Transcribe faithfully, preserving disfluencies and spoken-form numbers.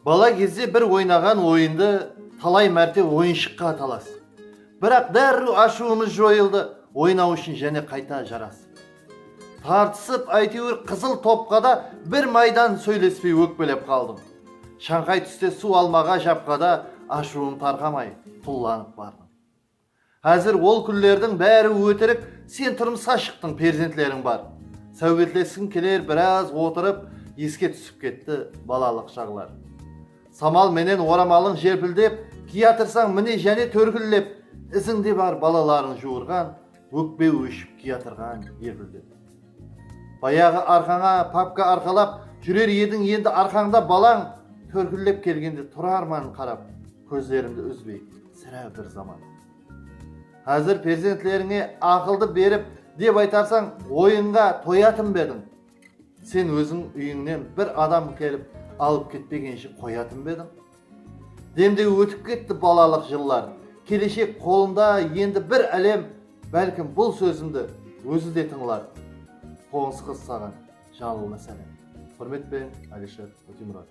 Bala gezde bir oynaǵan oyındı talay márte oyınshıqqa atalasız. Biraq dárriw ashıwıńız joyıldı, oynaw ushın jáne qayta jarasız. Tartısıp, áytewir, qızıl topqa da bir maydan sóylespey ókpelep qaldım. Shańqay túste suw almaǵa japqa da ashıwım tarqamay, tullanıp bardım. Házir ol kúnlerdiń bári ótirik, sen turmısqa shıqtıń, perzentleriń bar. Sáwbetleskim keler biraz otırıp, eske túsip ketti balalıq shaǵlar. Samal menen oramalıń jelpildep, kiyatırsań, mine, jáne tórkillep, izińde bar balalarıń juwırǵan, ókpe óship kiyatırǵan erpildep. Bayaǵı arqańa papka arqalap júrer ediń, endi arqańda balań, tórkillep kelgende turarman qarap, kózlerimdi úzbey, sirá bir zaman. Házir perzentlerińe aqıldı berip, dep aytarsań, oyınǵa toyatın ba ediń? Sen óziń úyińnen bir adam kelip alıp ketpegenshe qoyatın ba ediń? Demde ótip ketti balalıq jıllar. Keleshek qolında endi bir álem, bálkim bul sózimdi ózi de tıńlar. Qońsı qız, saǵan janlıwına sálem. Húrmet penen, Alisher Ótemurat.